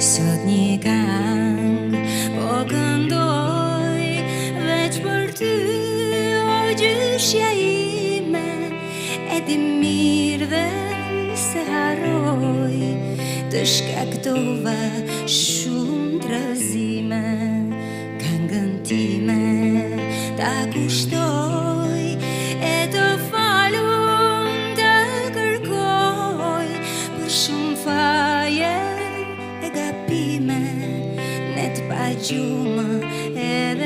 Sot një kangë po këndoj Veç për ty o gjyshja ime E di mirë dhe s'e harroj Të shkaktova shumë trazime Kangën time ta kushtoj E të falun të kërkoj Për shumë faje e gabime Net pa gjumë edhe.